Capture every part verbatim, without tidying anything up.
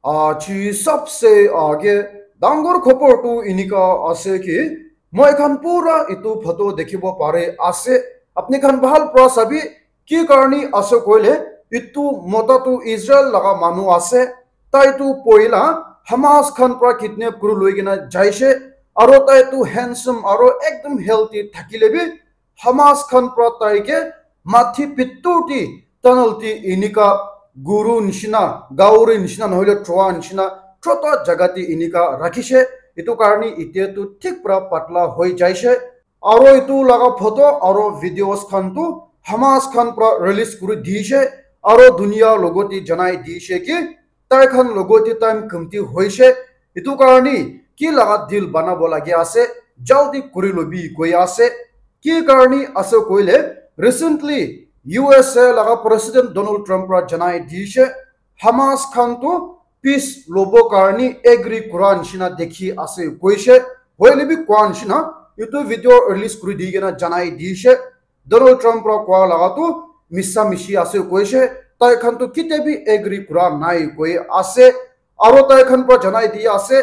Aji sabse aage dangor khobor tu enika ase ki moi khan pura etu photo dikhibo pare ase. Apni khan bhal pra sabi, ki karni ase koile, etu mota tu Israel laga manu ase. Tai tu poila Hamas khan pra kidnap kuri loi kena jaise, aro tai tu handsome aro ekdom healthy thakile bi Hamas khan pra tai ke mathi pitor ti tunnel ti enika guru nishina, gauri nishina, nohole troa nishina, chota jaga ti enika rakhishe. Etu karni etia tu thik pra patla hoi jaise. Aro etu laga photo aro videos khan tu Hamas khan pra release kuri dishe, aro dunia logot ti janai dishe ki tai khan logot ti time kamti hoise. Etu karni ki laga deal banabo lagi ase, jaldi kuri lobi koi ase. Ki karni ase koile, recently U S A laga President Donald Trump pra janai dishe, Hamas khan tu peace lobo karni agree kura nishina dekhi ase koise. Hoile bi koa nishina etu video release kuri di kena janai dishe. Donald Trump pra koa laga tu misa mishi ase koise. Tai khan tu kitia bi agree kura nai koi ase. Aro tai khan pra janai di ase,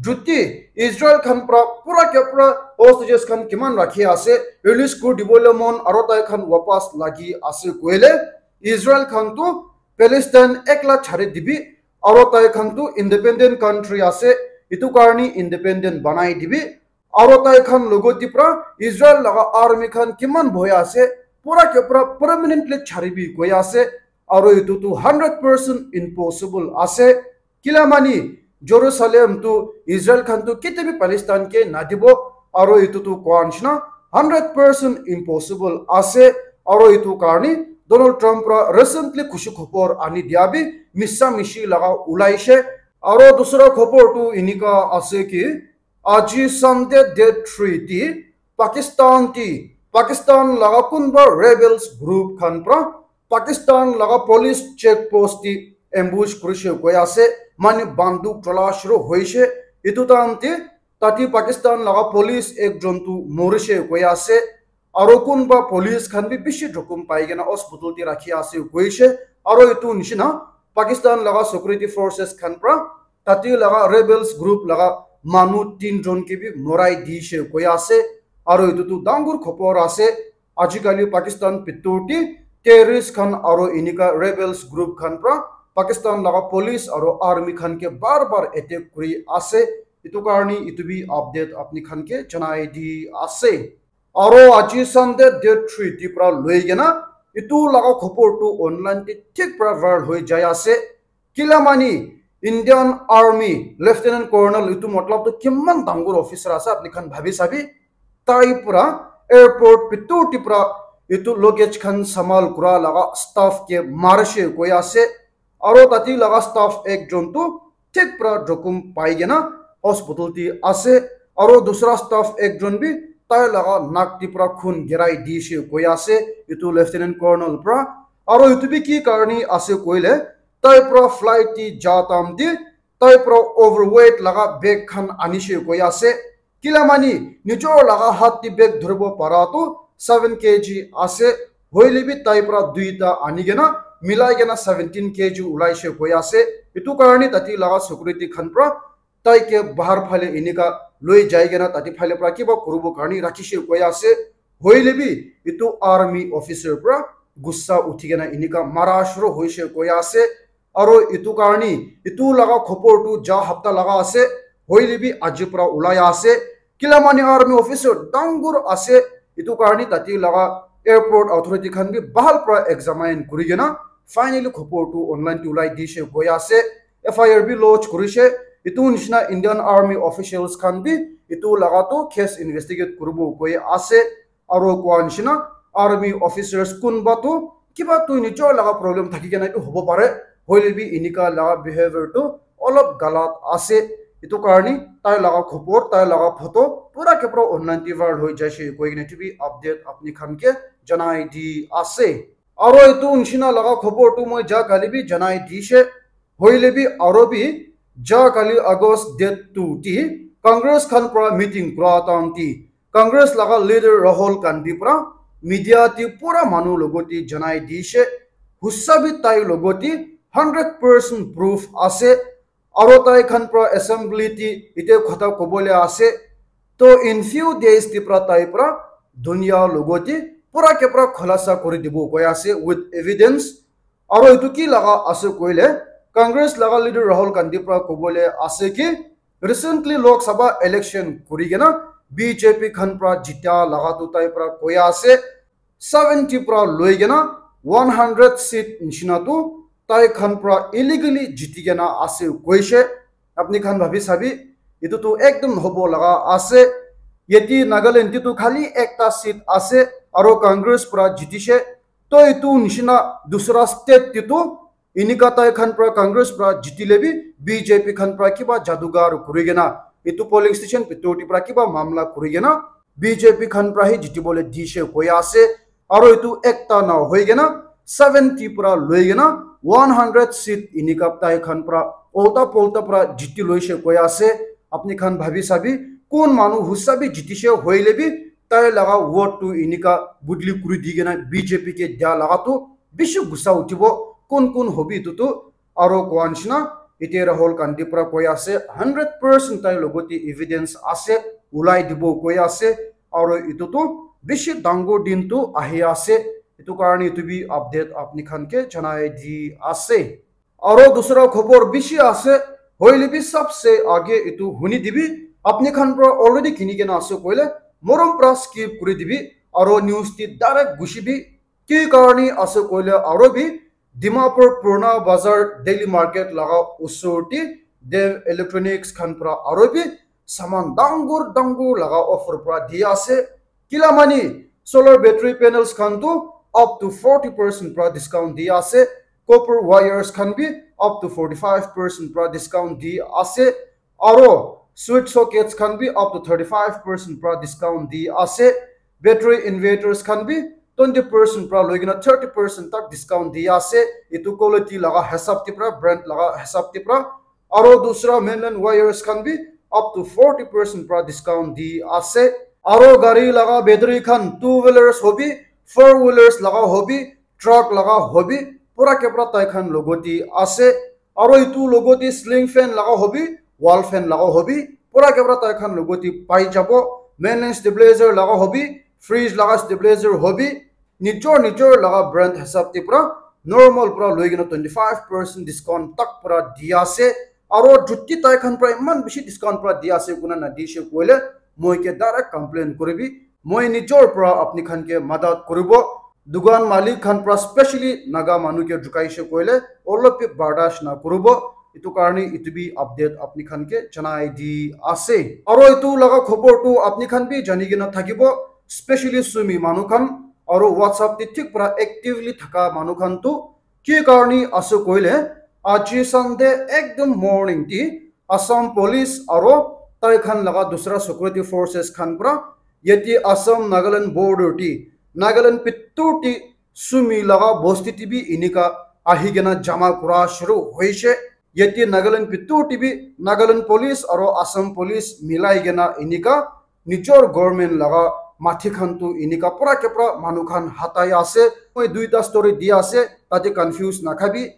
juti Israel khan pra pura ke pura hostages khan kiman rakhi ase, release kuri dibole mon aro tai khan wapas lagi ase koile, Israel khan tu Palestine ekla chari dibi, aro tai khan tu independent country ase, etu karni independent banai dibi, aro tai khan logot ti pra Israel laga army khan kiman boya ase, pura ke pura permanently charibi koi ase, aro etu tu hundred percent impossible ase. Kila mani Jerusalem tu Israel khan tu kitia bi Palestine ke nadibo, aro etu tu koa nishina hundred percent impossible ase. Aro etu karni Donald Trump pra recently khushi khobor ani dia bi misa mishi laga ulaise. Aro dusra khobor tu enika ase ki aji Sunday date three ti Pakistan ti Pakistan laga kunba rebels group khan pra Pakistan laga police check post ti ambush kurishe koi ase, mane banduk chola shuru hoishe. Etu time ti tate Pakistan laga police ekjon tu morishe koi ase, aro kunba police khan bi bishi jokhom pai kena hospital ti rakhi ase koishe. Aro etu nishina Pakistan laga security forces khan pra tate laga rebels group laga manu tinjon ke bi morai dishe koi ase. Aro etu tu dangor khobor ase. Ajikali Pakistan bitor ti terrorist khan aro enika rebels group khan pra Pakistan laga police aro army khan ke bar bar attack kuri ase. Etu karni etu bi update apni khan ke janai di ase. Aro aji Sunday date three ti pra loi kena etu laga khobor tu online ti thik pra viral hoi jai ase. Kila mani Indian Army Lieutenant Colonel, etu matlab tu kiman dangor officer ase apni khan bhabi sabi, tai pra airport bitor ti pra etu luggage khan samal kura laga staff ke marishe koi ase. Aro tate laga staff ekjon tu thik pra jokhom pai kena hospital ti ase. Aro dusra staff ekjon bi tai laga nak ti pra khun girai dishe koi ase, etu Lieutenant Colonel pra. Aro etu bi ki karni ase koile, tai pra flight ti ja time ti tai pra overweight laga bag khan anishe koi ase. Kila mani nijor laga hat ti bag dhuribo para tu seven K G ase, hoile bi tai pra duita ani kena milai kena seventeen K G ulaishe koi ase. Etu karni tate laga security khan pra tai ke bahar phale enika loi jai kena tate phale pra kiba kuribo karni rakhishe koi ase. Hoile bi etu army officer pra gussa uthi kena enika mara shuru hoishe koi ase. Aro etu karni etu laga khobor tu ja hapta laga ase, hoile bi aji pra ulai ase. Kila mani army officer dangor ase, etu karni tate laga airport authority khan bi bhal pra examine kuri kena finally khobor tu online ti ulai dishe koi ase. F I R bi lodge kurishe. Etu nishina Indian army officials khan bi etu laga tu case investigate kuribo koi ase. Aro koa nishina army officers kunba tu kiba tu nijor laga problem thaki kena etu hobo pare, hoile bi enika laga behavior tu olop galat ase. Etu karni tai laga khobor, tai laga photo pura ke pura online ti viral hoi jaise koi kena etu bi update apni khan ke janai di ase. Aro etu nishina laga khobor tu moi ja kali bi janai dishe. Hoile bi aro bi ja kali August date two ti Congress khan pra meeting kura time ti Congress laga leader Rahul Gandhi pra media ti pura manu logot ti janai dishe, hussa bi tai logot ti hundred percent proof ase, Aro tai khan pra assembly te ite khota kobole ase. To in few days te pra tai pra dunia logote pura ke pura khulasa kuri dibo koi ase with evidence. Aro etu ki laga ase koile, Congress laga leader Rahul Gandhi pra kobole ase ki recently Lok Sabha election kuri kena B J P khan pra jitya laga tu tai pra koi ase, seventy pra loi kena one hundred seat nishina tu tai khan pra illegally jiti kena ase koishe. Apni khan bhabi sabi, etu tu ekdom hobo laga ase. Yate Nagaland te tu khali ekta seat ase, aro Congress pra jitishe. To etu nishina dusra state te tu enika tai khan pra Congress pra jitile bi B J P khan pra kiba jadugar kuri kena, etu polling station bitor te pra kiba mamla kuri kena B J P khan pra hi jitibole dishe koi ase. Aro etu ekta na hoi kena seventy pra loi kena one hundred seat enika tai khan pra ulta pulta pra jiti loishe koi ase. Apni khan bhabi sabi, kun manu husa bi jitishe hoile bi tai laga vote tu enika budli kuri di kena B J P ke dia laga tu bishi gusa uthibo. Kun kun hobi etu tu aro koa nishina, ite Rahul Gandhi pra koi ase, hundred percent tai logote evidence ase, ulai dibo koi ase, aro etu tu bishi dangor din tu ahi ase, etu karne etu bi update apni khan ke janai di ase. Aro dusra khobor bishi ase, hoile bi sabse age etu huni dibi, apni khan pra already kini kena ase koile, morom pra skip kuri dibi, aro news te direct gushi bi, ki karne ase koile aro bi Dimapur Purna Bazar Daily Market laga usor te Dev Electronics khan pra aro bi saman dangor dangor laga offer pra di ase. Kila mani solar battery panels khan tu up to forty percent pra discount di ase. Copper wires khan bi up to forty-five percent pra discount di ase. Aro switch sockets khan bi up to thirty-five percent pra discount di ase. Battery inverters khan bi twenty percent pra loi kena thirty percent tak discount di ase. Etu quality laga hisab te pra, brand laga hisab te pra. Aro dusra mainland wires khan bi up to forty percent pra discount di ase. Aro gari laga battery khan two wheelers hobi, four wheelers laga hobi, truck laga hobi, pura ke pura tai khan logote ase. Aro etu logote ceiling fan laga hobi, wall fan laga hobi, pura ke pura tai khan logote pai jabo. Mainland stabilizer laga hobi, fridge laga stabilizer hobi, nijor nijor laga brand hisab te pura normal pra loi kena twenty five percent discount tak pra di ase. Aro juti tai khan pra iman bishi discount pra di ase kuna na dishe koile moi ke direct complain kuribi. Moi nijor pra apni khan ke madat kuribo. Dukan malik khan pra specially Naga manu ke jukaishe koile olop bi bardash na kuribo. Etu karne etu bi update apni khan ke janai di ase. Aro etu laga khobor tu apni khan bi jani kena thakibo, specially Sumi manu khan aro WhatsApp te thik pra actively thaka manu khan tu ki karne ase koile, aji Sunday ekdom morning te Assam Police aro tai khan laga dusra security forces khan pra yate Assam Nagaland border te, Nagaland bitor te Sumi laga bosti te bi enika ahi kena jama kura shuru hoishe. Yate Nagaland bitor te bi Nagaland Police aro Assam Police milai kena enika nijor government laga mathi khan tu enika pura ke pura manu khan hatai ase. Moi duita story di ase, tate confuse na khabi.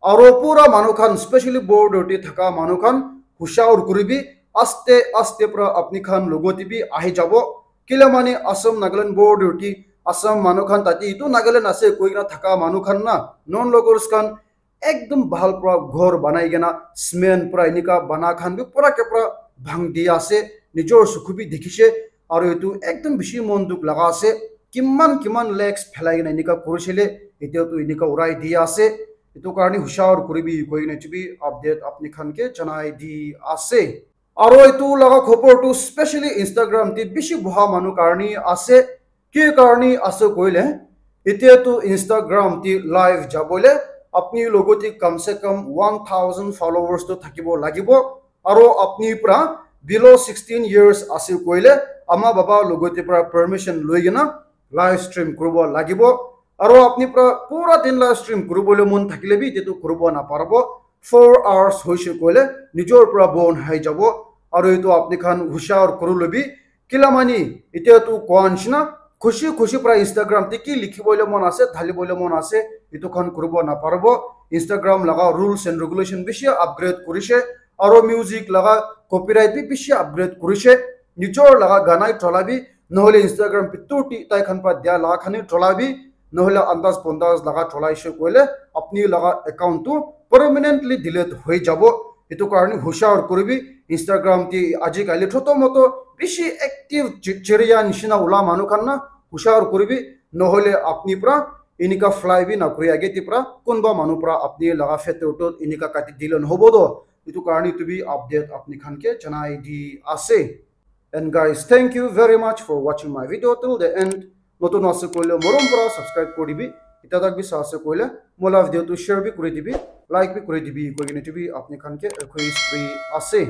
Aro pura manu khan, specially border te thaka manu khan, hushar kuribi, aste aste pra apni khan logote bi ahi jabo. Kila mane Assam Nagaland border te Assam manu khan tate etu Nagaland ase koi kena thaka manu khan na, non locals khan ekdom bhal pra ghor banai kena cement pra enika bana khan bi pura ke pura bhang di ase, nijor sukhu bi dikhishe, aro etu ekdom bishi mon dukh laga ase, kiman kiman lakhs phelai kena enika kurishile, etia tu enika urai di ase, etu karne hushar kuribi koi kena etu bi update apni khan ke janai di ase. Aro etu laga khobor tu specially Instagram te bishi boha manu karne ase. Ki karne ase koile, etia tu Instagram te live jabole apni logote kam se kam one thousand followers tu thakibo lagibo. Aro apni pra below sixteen years ase koile ama baba logote pra permission loi kena live stream kuribo lagibo. Aro apni pra pura din live stream kuribole mon thakile bi etia tu kuribo naparibo. Four hours hoise koile nijor pra bon hai jabo. Aro etu apni khan hushar kuri lobi. Kila mane etia tu koa nishina Khushi khushi pra Instagram te ki likhi bole mon ase, dhali bole mon ase, itu khan kuribo na paribo. Instagram laga rules and regulation bishi upgrade kurishe, aro music laga copyright bi bishi upgrade kurishe. Nijor laga gana hi thola bi, nohole Instagram bitor te tai khan pra dia laga khan hi thola bi, nohole andaz bondaz laga thola ishe koile, apni laga account tu permanently delete hoi jabo. Itu karne hushar kuribi. Instagram te aji kali thoto moto bishi active chi-, chiriya nishina ula manu khan na hushar kuribi. Nohole apni pra inika fly bi na kuri age ti pra kunba manu pra apni laga feather tu inika kati dile nohobo do. Itu karne itu bi update apni khan ke janai di ase. And guys, thank you very much for watching my video till the end. Notun ase koile morom pora subscribe kuri dibi. Ita tak bi sa ase koile mola video tu share bi kuri dibi, like bi kuri dibi, koi kene tu bi apni khan ke request kuri ase.